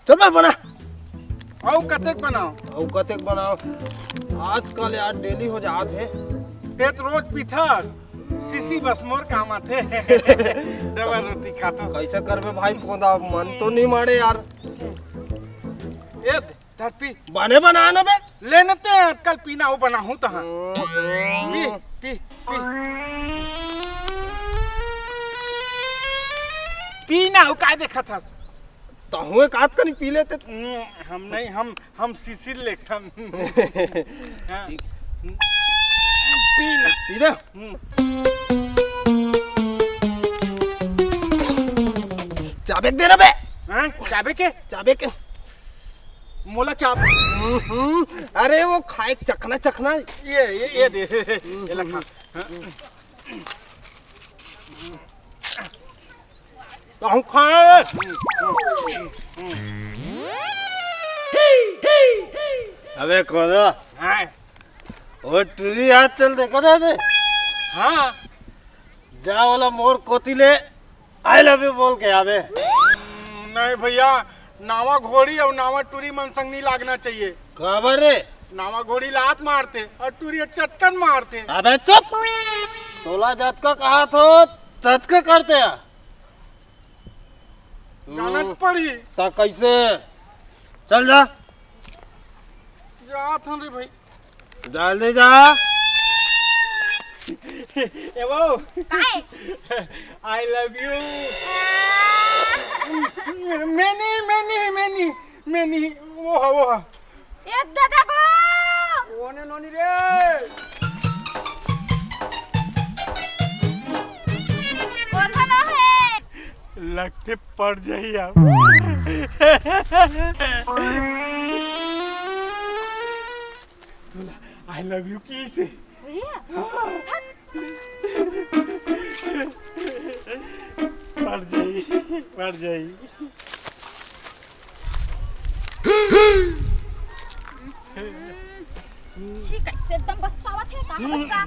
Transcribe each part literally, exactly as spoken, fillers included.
चल बे, बना। अउ कतेक बनाओ? अउ कतेक बनाओ? आजकल यार डेली हो जात हे। ते तो रोज पीथा, सीसी बस मोर काम आथे। डबल रोटी खाथो। कैसे करबे भाई, कोदा मन तो नहीं मारे यार। ए, धर पी। बने बना ना बे। लेने ते कल पीना हो बना हूँ तहाँ। पी, पी, पी। पीना हो, काय देखत हस? तहुँ एक आध कनी पी लेते। हम्म, हम नहीं, हम, हम सीसी लेथन। हाँ। पी ना। पी ना। हम्म। चाबे के दे ना बे। हाँ? चाबे के? चाबे के। मोला चाबे। हम्म, अरे वो खाए चखना, चखना। ये, ये, ये दे। ये ला खा। कहूँ खा। अबे कोदा, हाँ। वो टुरी हाथ चल देखा था ते? हाँ। जा वाला मोर कोती ले I love you बोल के आबे। नहीं भैया, नावा घोड़ी अउ नावा टुरी मन संग नहीं लागना चाहिए। काबर रे? नावा घोड़ी लात मारते अउ टुरी चटकन मारते। अबे चुप। तोला जतका कहा थो, ततका करते हैं। जाना तो पड़ी। ता कैसे? चल जा। जात हन रे भाई। जल्दी जा। ए वो। काय? I love you। Many, many, many, many। वो हा, वो हा। ए दादा गो। ओने नोनी रे। कोन हलो हे? लगथे पड़ जाही अब। I love you किस। भैया, थक। पड़ जाही, पड़ जाही। छी, कैसे एकदम बस्सावत हे, कहाँ बस्सा?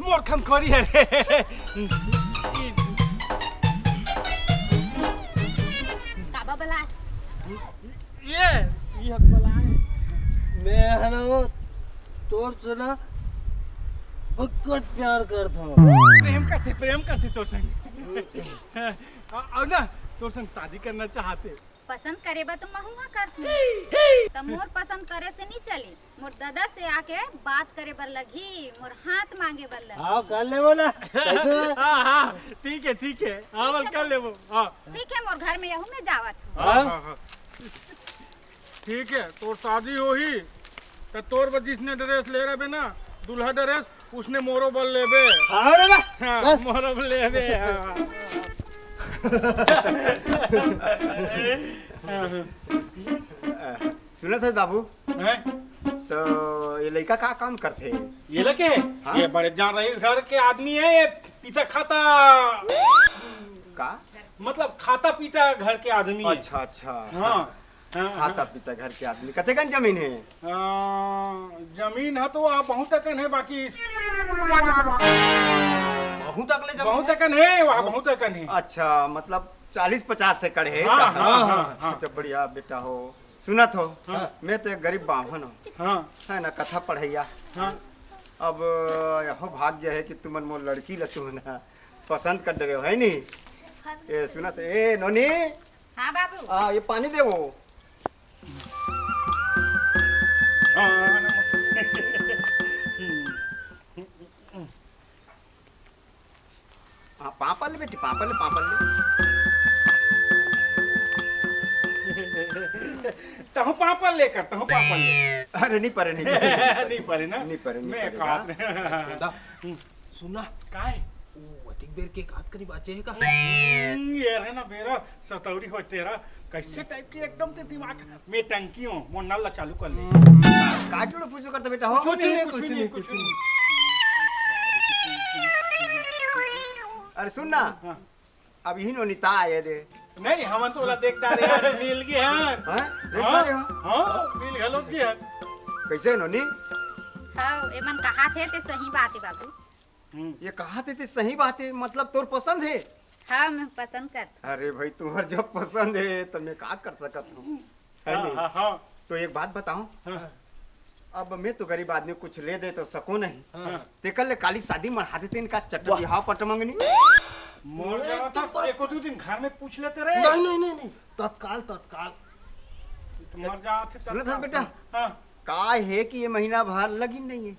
मोर खमखोरी हे रे। काबा बलाए? ये, ये बलाए। मैं हरो तोर से ना बहुत प्यार करता हूँ। प्रेम करते, प्रेम करते तोर संग। अउ ना, तोर संग शादी करना चाहते। पसंद करे बर तो महूँ हा करथूँ। त मोर पसंद करे से नहीं चली, मोर ददा से आके बात करे बर लगही, मोर हाथ मांगे बर लगही। हाँ, कर लेबो ना। कैसे? हाँ, हाँ, ठीक है, ठीक है। हाँ, बस कर लेबो। हाँ। ठीक है, मोर घर में यहू में जावत हूँ। हाँ, हाँ, हाँ। ठीक है, तोर शादी होही, त तोर बर जिसने ड्रेस ले रहे ना, दूल्हा ड्रेस, उसने मोरो बर लेबे। हाँ रे बा। हाँ, चल। मोरो बर लेबे, हाँ। सुनत हस बाबू? हैं? तो ये लइका का काम करथे? ये लइका? हाँ? ये बड़े जान रईस घर के आदमी हे, ये पीता खाता। का? मतलब खाता पीता घर के आदमी हे। अच्छा, अच्छा। हाँ। हाँ, खाता हाँ। पीता घर के आदमी। कतेकन जमीन हे? आ, जमीन ह तो वहाँ बहुत अकन हे, बाकी बहुत अकले जमीन बहुत हे? अकन हे, वहाँ बहुत अकन हे। अच्छा, मतलब चालीस पचास एकड़ हे हाँ, का? हाँ, हाँ, हाँ। अच्छा, बढ़िया बेटा हो। सुनत हो, हाँ। मैं तो एक गरीब बाम्हन हूँ। हाँ। है ना, कथा पढ़ैया। हाँ। अब यहो भाग्य हे कि तुमन मोर लड़की ल तुमन पसंद कर डरे हो, है नी? ए, सुनत, ए, नोनी, हाँ बाबू। आ, ये पानी देवो। हाँ, पापा ले बेटी, पापा ले, पापा ले। तहु पापा ले कर, तहु पापा ले। अरे, नहीं परे, नहीं परे, नहीं परे ना। नहीं परे, नहीं मैं परे, कहा हाँ। दादा, सुन ना। काय? वो अतिक बेर के एकाध कनी बाचे हे का? हम्म, ये रहे ना बेरा, सतौरी हो तेरा। कैसे टाइप की एकदम ते दिमाग में टंकी हो, मोर नल ला चालू कर ले। काटू लो पूछो करता बेटा हो। कुछ नहीं, कुछ नहीं, कुछ नहीं। अरे सुन ना, हाँ। अब ही नोनी ता आए दे। नहीं, हमन तो ओला देख डारे यार, मिल गए यार। हाँ? देख हाँ, डारे हो? हाँ, मिल घलो गए यार। कैसे नोनी? हाँ, एमन कहा थे ते सही बात है बाबू। हम्म। ये कहा थे ते सही बात है, मतलब तोर पसंद है? हाँ, मैं पसंद करता। अरे भाई, तुम्हार जब पसंद है तो मैं का कर सकत हूँ? है हाँ, नहीं? हाँ, हाँ। तो एक बात बताओ, हाँ। अब मैं तो गरीब आदमी, कुछ ले दे तो सको नहीं। हाँ। तेकर ले काली शादी मढ़ा देते इनका चट वाह। बिहाव पट मंगनी। मर ये जावा तो था, बात एको दू दिन घर में पूछ लेते रहे। नहीं, नहीं, नहीं, नहीं, तत्काल, तत्काल। तो मर जावा थे सुनत हस तत्काल। बेटा? हाँ। का है कि ये महीना भर लगिन नहीं है।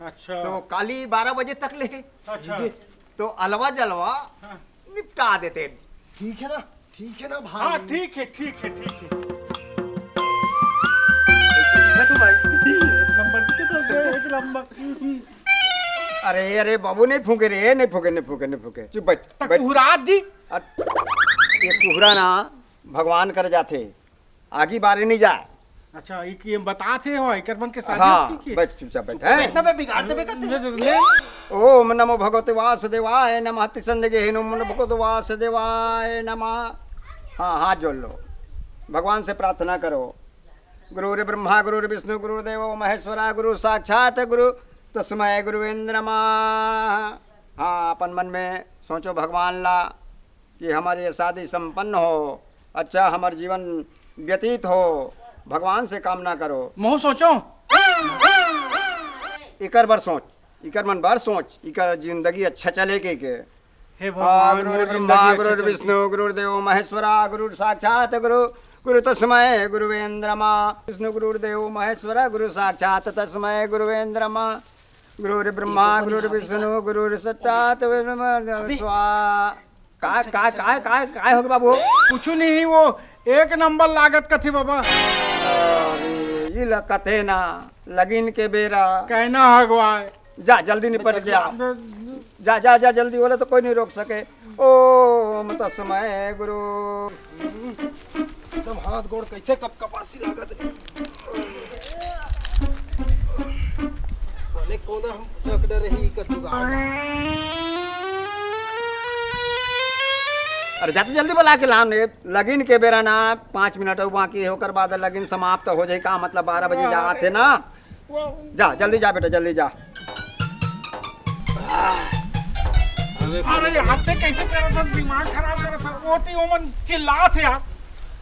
अच्छा। तो काली बारह बजे तक ले। अच्छा। तो अलवा जलवा हाँ। निपटा देते। ठीक है ना? ठीक है ना भाई? हाँ, ठीक है, ठीक है, ठीक है। कैसे दिखा तू भाई? एक नंबर दिखे तो, एक नंबर। अरे, अरे बाबू, नहीं फूके रे, नहीं फूके, नहीं फूके, नहीं फूके। चुप बैठ, तो बैठ। कुहरात जी। अरे, ये कुहरा ना भगवान कर जाथे, आगी बारे नहीं जाए। अच्छा, ये कि बतात हे हो, एकर मन के शादी हाँ, की, की? बैठ, चुपचाप बैठ, हैं? बैठना बे, बिगाड़ देबे कते। ले, ले, ले। ओम नमो भगवते वासुदेवाय नमः, तिसंद गेहिनो नमो भगवते वासुदेवाय नमः। हाँ, हाथ जोड़ लो, भगवान से प्रार्थना करो। गुरुर्ब्रह्मा गुरुर्विष्णु गुरुर्देवो महेश्वरा, गुरु साक्षात गुरु तस्मै गुरुवे नमः। हाँ, अपन मन में सोचो भगवान ला कि हमर ये शादी संपन्न हो, अच्छा हमर जीवन व्यतीत हो, भगवान से कामना करो। महूँ सोचो। इकर बर सोच, इकर मन बर सोच, इकर जिंदगी अच्छा चले के, के। हे हाँ, भगवान, गुरुर्ब्रह्मा गुरुर्विष्णु गुरुर्देवो महेश्वरा, गुरु साक्षात गुरु, गुरु तस्मै गुरुवे नमः। विष्णु गुरुर्देवो महेश्वरा, गुरु साक्षात तस्मै गुरुवे नमः। गुरुर्ब्रह्मा गुरुर्विष्णु गुरुर्साक्षात स्वाहा। का, का, का, का, का हो गे बाबू? कुछु नहीं, वो एक नंबर लागत कथे बाबा। अरे, ये ला कथे ना, लगिन के बेरा। कहना हगवाए। जा, जल्दी निपट जा। जा, जा, जा, जल्दी, ओला तो कोई नहीं रोक सके। ओम तस्मै गुरु। एकदम हाथ गोड़ कैसे कपकपासी लागत हे। बने कोना हम रख डरे ही कर जुगाड़। अरे जा तो जल्दी बुला के लान, ये लगिन के बेरा ना, पाँच मिनट अउ बाकी हे, ओकर बाद लगिन समाप्त हो जाही। का मतलब, बारह बजे जात हे ना। जा, जल्दी जा बेटा, जल्दी जा। अबे अरे यार, ते कैसे करत हस? दिमाग खराब करत हस। ओती ओमन चिल्लात हे यार।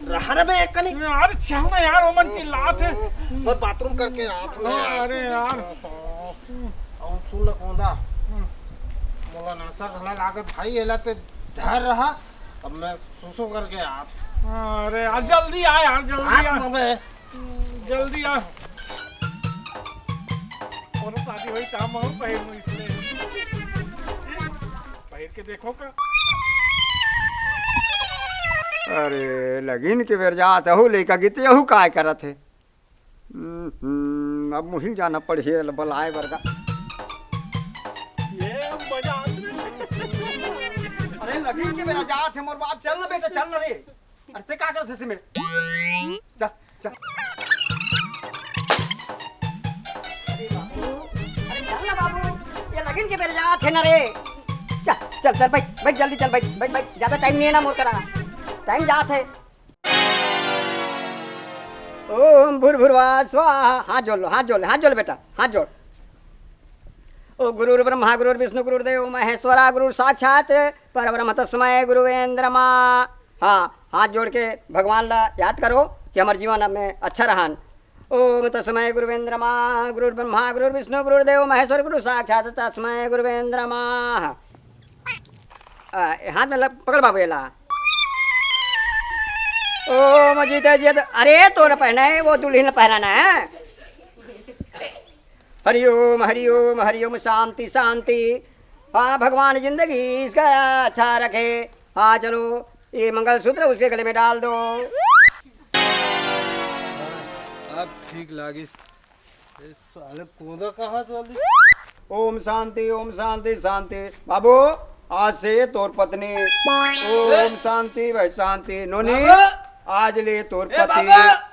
रहा ना बे, एक कनी। अरे चल ना यार, ओमन चिल्लात हे। मैं बाथरूम करके आत हूँ यार। अरे यार। अउ सुन ना कोंदा। हम्म। मोला नसा घला लागत भाई, एला ते धर रहा, अब मैं सुसु करके आत हूँ। अरे यार, जल्दी आ यार, जल्दी आत आ। हूँ ना बे। जल्दी आ। कोनो शादी होई त हम अउ पहिर लूं इसलिए। पहिर के देखो का। अरे, लगिन के बेर जात हूँ, लइका गीत यहू काय करत हे? हम्म, अब मुहिल जाना पड़ही, ल-, बलाए बरगा। ये मजा आ गया। अरे, लगिन के बेरा जात हे, मोर बाप, चल ना बेटा, चल ना रे। अरे, ते का करत हस एमे? जा, जा। अरे बाबू, अरे चल ना बाबू, ये लगिन के बेर जात हे ना रे। चल, चल, चल, बैठ, बैठ, जल्दी चल, बैठ, बैठ, बैठ, ज्यादा टाइम नहीं है ना मोर करा, टाइम जात हे। ओम भूर्भुवः स्वाहा, हाथ जोड़ लो, हाथ जोड़ लो, हाथ जोड़ लो बेटा, हाथ जोड़। ओ गुरुर्ब्रह्मा गुरुर्विष्णु गुरुर्देव महेश्वरा, गुरु साक्षात परब्रह्म, तस्मै गुरुवे नमः। हाँ, हाथ जोड़ के भगवान ला याद करो कि हमर जीवन में अच्छा रहन। ओम तस्मै गुरुवे नमः। गुरुर्ब्रह्मा गुरुर्विष्णु गुरुर्देव महेश्वर, गुरु साक्षात तस्मै गुरुवे नमः। आ, हाथ में ल-, पकड़ बाबू एला। ओम जीते जियत, अरे तोर पहना है, वो दुल्हन पहनाना है। हरिओम, हरिओम, हरिओम, शांति, शांति। हाँ, भगवान जिंदगी इसका अच्छा रखे। हाँ, चलो, ये मंगलसूत्र उसके गले में डाल दो। अब ठीक लागिस। ए साले, कोंदा कहाँ चल दी? ओम शांति, ओम शांति, शांति। बाबू, आज से तोर पत्नी। ओम शांति भाई, शांति। नोनी, बाबू! आज ले तोर ए पति। बाबू!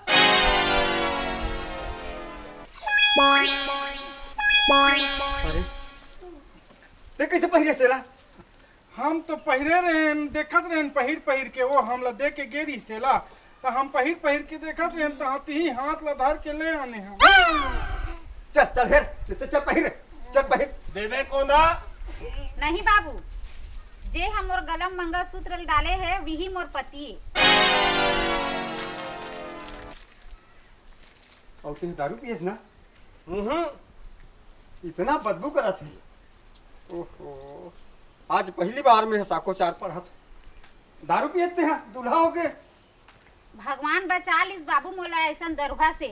अरे, ते कैसे पहिरे सेला? हम तो पहिरे रहेन, देखत रहेन पहिर पहिर के, वो हमला दे के गे रहिस सेला, त हम पहिर पहिर के देखत रहेन, त हाथी ही हाथ ला धर के ले आने हम। चल, चल, हेर, चल, चल, चल, पहिर, चल, पहिर। देबे कोंदा? नहीं बाबू, जे हम मोर गला म मंगलसूत्र डाले हे, विही मोर पति। अउ तें दारू पियस ना? हम्म। इतना बदबू करत हे। ओहो, आज पहली बार में साको चार पढ़त। दारू पियत तें हा, दूल्हा होके। भगवान बचा लिस बाबू मोला ऐसन दरुहा से।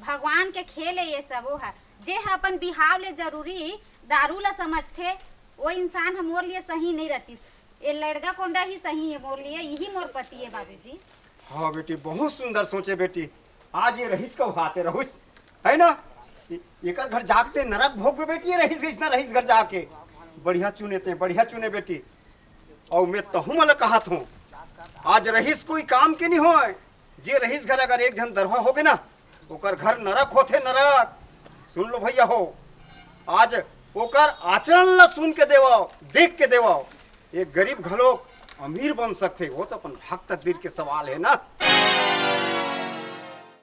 भगवान के खेल हे ये सबो ह। जे ह अपन बिहाव ले जरूरी दारू ला समझथे, वो इंसान ह मोर लिए सही नहीं रहतिस। ये लड़का कोंदा ही सही है मोर लिए, यही मोर पति है बाबूजी। हाँ बेटी, बहुत सुंदर सोचे बेटी। आज ये रहीस कउ हाथे रहुस, है ना? ए-, एकर घर जाके नरक भोगबे बेटी, ये रहीस गइस ना, रहीस घर जाके। बढ़िया चुने तें, बढ़िया चुने बेटी। अउ मैं तहूँ मन कहत हूँ, आज रहीस कोई काम के नहीं होय। जे रहीस घर अगर एक झन दरुहा होगे ना, ओकर घर नरक होथे, नरक। सुन लो भैया हो, आज ओकर आचरण ला सुन के देवव, देख के देवव। एक गरीब घलोक अमीर बन सकथे, वो तो अपन भाग तकदीर के सवाल है ना।